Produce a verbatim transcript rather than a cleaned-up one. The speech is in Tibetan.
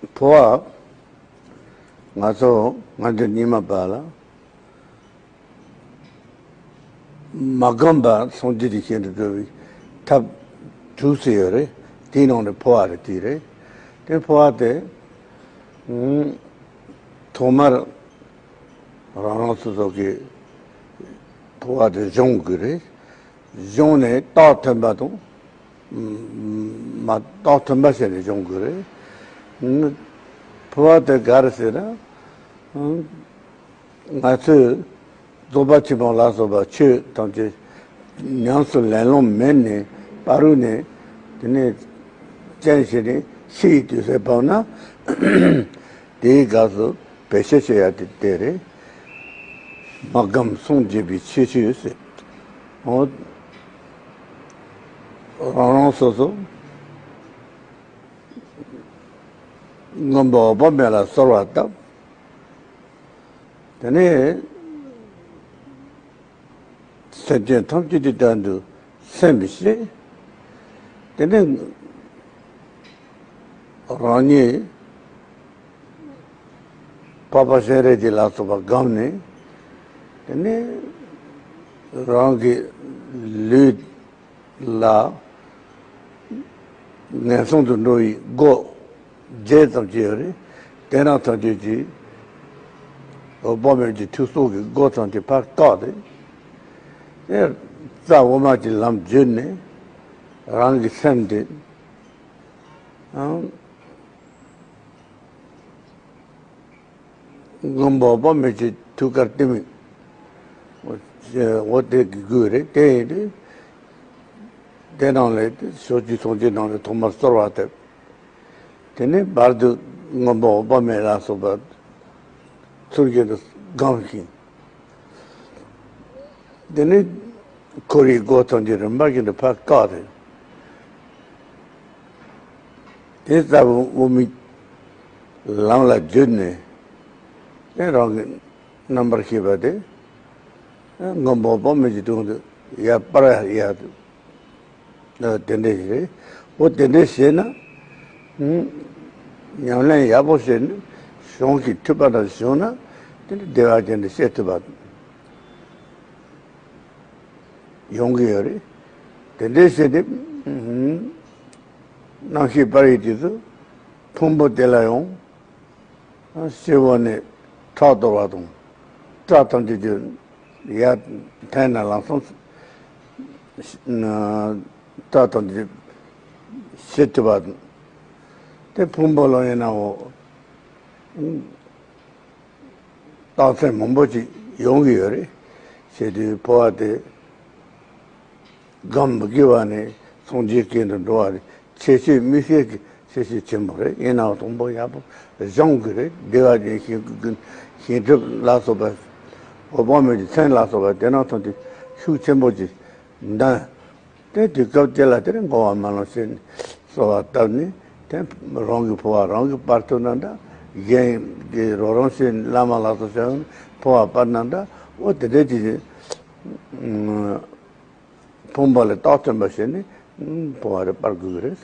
འཕོ་བ། ང་ཚོ་སྔ་འགྱུར་རྙིང་མ་པ་ལ། མ་སྒོམ་པར་སངས་རྒྱས་ཀྱི་ཞིང་དུ་འགྲོ་བའི་ཐབས་དྲུག་ཅིག་ཡོད་རེད། དེའི་ནང་ནས་འཕོ་བ་རེད། དེ་རེད། དེ་འཕོ་བ་དེ། ཨུམ། ཐོག་མར་རང་རང་སོ་སོ་གི་འཕོ་བ་དེ་སྦྱོང་དགོས་རེད། སྦྱོང་ནས་རྟགས་ཐོན་པ་དང་། མ་རྟགས་ཐོན་པ་བྱས་ནས་སྦྱོང་དགོས་རེད། འཕོ་བ་དེ་ག་རེ་ཟེར་ན། ང་ཚོས་རྫོགས་པ་ཆེན་པོ་ལ་སོགས་པ་ཆོས་ཐམས་ཅད་ཉམས་སུ་ལེན་ལོང་མེད་ནས་བར་དུ་ནས། དེ་ནས་སྤྱན་ཕྱེ་ནས་ཤི་ཡི་དུས་སུ་བབ་ན། དེའི་སྐབས་སུ་བེད་སྤྱོད་བྱེད་ཡ་དེ་དེ་རེད། མ་སྒོམ་སངས་རྒྱས་པའི་ཆོས་ཆོས་ཟེར། འོ། རང་རང་སོ་སོ་མགོན་པོ་འོད་དཔག་མེད་ལ་གསོལ་བ་བཏབ། དེ་ནས་སེམས་ཅན་ཐམས་ཅད་ཀྱི་དོན་དུ་སེམས་བསྐྱེད། དེ་ནས་རང་ཉིད་འཕགས་པ་སྤྱན་རས་གཟིགས་ལ་སོགས་པ་བསྒོམས་ནས། དེ་ནས་རང་གི་ལུས་ལ་ངན་སོང་དུ་འགྲོ་བའི་སྒོ་བརྒྱད་ཙམ་ཅིག་ཡོད་རེད། དེ་རྣམས་ཐམས་ཅད་ཀྱི་འོད་དཔག་མེད་ཀྱི་ཐུགས་སྲོག་གི་སྒོ་ཐམས་ཅད་ཕར་བཀག་སྟེ། དེ་རྩ་དབུ་མ་གྱི་ལམ་བརྒྱུད་ནས་རང་གི་སེམས་དེ། ཨང་། མགོན་པོ་འོད་དཔག་མེད་ཀྱི་ཐུགས་ཀར་བསྟིམ། འོ་དེ་གི་དགོས་རེད། དེ་ཡིན་དུས། དེ་ནང་ལས་ཕྱོགས་བཅུའི་སངས་རྒྱས་རྣམས་ལ་ཐོག་མར་གསོལ་བ་བཏབ། དེ་ནས་བར་དུ་མགོན་པོ་འོད་དཔག་མེད་ལ་སོགས་པ་ཚུར་བཞིན་དུ་བསྒོམ་ཞིང་། དེ་ནས་འཁོར་བའི་སྒོ་ཐམས་ཅད་རིམ་པ་བཞིན་དུ་ཕར་བཀག་སྟེ། དེ་རྩ་བའི་དབུ་མའི་ལམ་ལ་བརྒྱུད་ནས། དེ་རང་གི་རྣམ་པར་ཤེས་པ་དེ་མགོན་པོ་འོད་དཔག་མེད་ཀྱི་དྲུང་དུ་ཡར་སྤར་ཡ་དེ་འདྲ་ཞིག་རེད། འོ་དེ་འདྲ་བྱས་ན། ཨུམ། ཉམས་ལེན་ཡག་པོ་བྱས་ནས་གཞུང་གི་ཐོས་པ་དང་བྱུང་ན། དེ་འདྲ་བདེ་བ་ཅན་དུ་སྐྱེ་ཐུབ་པ་ཡོང་གི་ཡོད་རེད། དེ་འདྲ་བྱས་ཏེ། ཨུམ། རྣམ་ཤེས་སྤར་བའི་དུས་སུ་ཕུང་པོ་དེ་ལ་ཡང་། སྤྱི་བོ་ནས་ཁྲག་གཏོར་བ་དང་། སྐྲ་ཐམས་ཅད་ཀྱི་ཡར་འཐེན་ནས་ལམ་སང་། སྐྲ་ཐམས་ཅད་ཞིབ་ཐུབ་པ་དང་། དེ་ཕུང་པོ་ལ་ཡིན་ནའང་རྟགས་མཚན་མང་པོ་ཅིག་ཡོང་གི་ཡོད་རེད། བྱས་དུས་འཕོ་བ་དེ་སྒོམ་མི་དགོས་པ་ནས་སངས་རྒྱས་སྐད་དུ་འགྲོ་བ་རེད། ཁྱད་ཆོས་དམིགས་བསལ་གྱི་ཁྱད་ཆོས་ཆེན་པོ་རེད། ཡིན་ནའང་དང་པོ་ཡག་པོ་སྦྱོང་དགོས་རེད། བདེ་བ་ཅན་ཞིང་ཀུན་ཞིང་སྒྲུབ་ལ་སོགས་པ། འོད་དཔག་མེད་ཀྱི་མཚན་ལ་སོགས་པ་དེ་རྣམས་ཐམས་ཅད་ཤུགས་ཆེན་པོ་ཅིག་འདོན། དེ་དུས་སྐབས་དེ་ལ་དེར་འགོག་པ་མ་ལང་ཞེས་གསོལ་བ་བཏབ་ནས། དེ་རང་གི་འཕོ་བ་རང་གིས་སྤར་ཐུབ་ན་འདྲ། གཞན་གྱི་རོགས་རམ་བྱས་བླ་མ་ལ་སོགས་བྱས་འཕོ་བ་སྤར་ན་འདྲ། འོ་དེ་འདྲ་ཅིག་ཕུང་པོ་ལ་རྟགས་སྟོན་པ་བྱས་ནས་འཕོ་བ་རེ་སྤར་དགོས་ཀྱི་རེད།